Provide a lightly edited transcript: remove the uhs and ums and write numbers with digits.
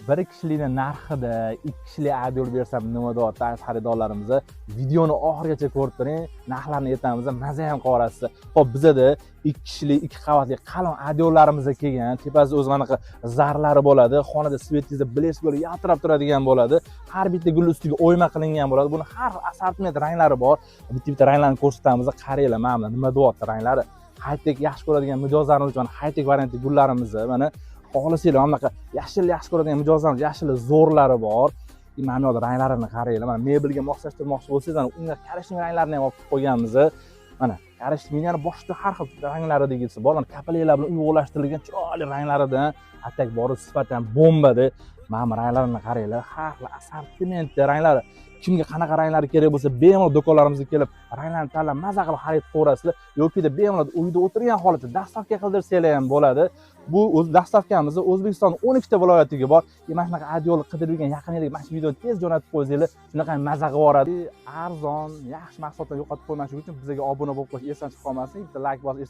Bir kishilikni narxida ikki kishilik adyol bersam nima deyapti, aziz xaridorlarimiz? Videoni oxirigacha ko'rib turing, narxlarni aytamiz, maza ham qilaverasiz. Xo'p, bizada ikki kishilik ikki qavatli qalin adyollarimiz kelgan. Tepasida o'zi anaqa zarlari bo'ladi. Xonada svetingizda blesk bo'lib yaltirab turadigan bo'ladi. Har bitta gul ustiga o'yma qilingan bo'ladi. Buni har xil assortiment ranglari bor. Bitta-bitta ranglarni ko'rsatamiz. Qaranglar, mana nima deyapti ranglari. High-tech yaxshi ko'radigan mijozlarimiz uchun high-tech variantli gullarimiz, mana xohlasanglar mana bunaqa yashil yaxshi ko'radigan mijozlarimiz yashil zo'rlari bor. Mana bu yoqda ranglarini qaranglar. Mana mebelga moslashtirmoqchi bo'lsangiz, mana unga korishniy ranglarini ham olib qo'yganmiz. Mana korishniy yana boshqa har xil ranglaridagisi bor. Mana kapalaklar bilan uyg'unlashtirilgan chiroyli ranglaridan atak bor, sifati ham bombada. Mana bu ranglarini qaranglar, har xil assortimentda ranglari. Kimga qanaqa ranglari kerak bo'lsa, bemalol do'konlarimizga kelib ranglarni tanlab maza qilib xarid qilaverasizlar yoki bemalol uyda o'tirgan holatda dastavka qildirsanglar ham bo'ladi. Bu o'z dastavkamiz O'zbekistonning 12 ta viloyatiga bor. Mana shunaqa adyol qidirib yurgan yaqinlarga mana shu videoni tez jo'natib qo'ysanglar, shunaqa maza qilib yuboradi. Arzon, yaxshi mahsulotlarni yo'qotib qo'ymaslik uchun bizga obuna bo'lib qo'yish esdan chiqib qolmasin. Bitta like bosib